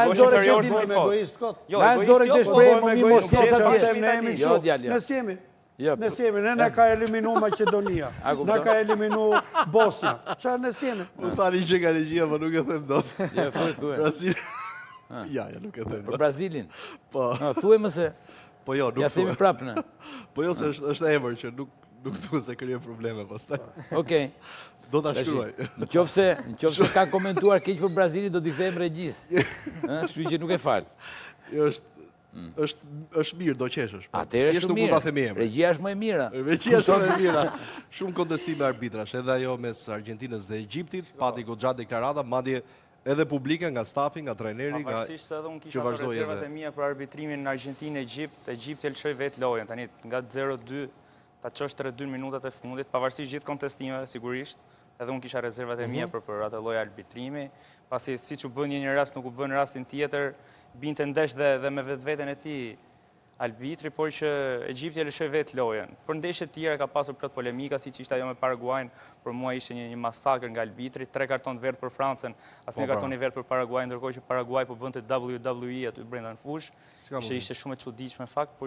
Na nxore këtë ditë egoist kot. Jo, na nxore këtë jo, shprehje, më mirë mos qe sa ti. Ne jemi jo, kështu. Ne s'jemi. Jo. Ne s'jemi, ne na ka eliminu Maqedonia, na ka eliminu Bosnia. Ça ne s'jemi? U tha një gjë nga regjia, po nuk e them dot. Jo, thuaj, thuaj. Brazil. Ja, ja, nuk e them. Për Brazilin. Po. Thuaj më se. Po jo, nuk Ja themi prapë ne. Po jo se është është emër që nuk nuk duhet se krijon probleme pastaj. Okej. Do ta shkruaj. Në qoftë se, në qoftë se ka komentuar keq për Brazilin, do t'i kthehem regjisë. Ë, kështu që nuk e fal. Jo është mm. është është mirë, do qeshësh. Po. Atëherë është shumë mirë. Regjia është më e mira. Regjia është më e mira. Shumë kontestime arbitrash, edhe ajo mes Argjentinës dhe Egjiptit, pati goxha deklarata, madje Edhe publike nga stafi, nga trajneri, nga Pavarësisht se edhe unë kisha ato rezervat e mia për arbitrimin në Argjentinë Egjipt, Egjipti e lëshoi vetë lojën, tani nga 0-2 ta çosh 3-2 në minutat e fundit, pavarësisht gjithë kontestimeve sigurisht, edhe unë kisha rezervat e mia mhm. për për atë lloj arbitrimi, pasi siç u bë në një rast nuk u bë në rastin tjetër, binte ndesh dhe dhe me vetveten e tij arbitri, por që Egjipti e lëshoi vetë lojën. Për ndeshje të tjera ka pasur plot polemika, siç ishte ajo me Paraguajn, për mua ishte një, një masakër nga arbitri, tre karton të verdhë për Francën, asnjë po, pra. karton i verdhë për Paraguajn, ndërkohë që Paraguaj po bënte WWE aty brenda në fushë, që ishte shumë e çuditshme në fakt, por.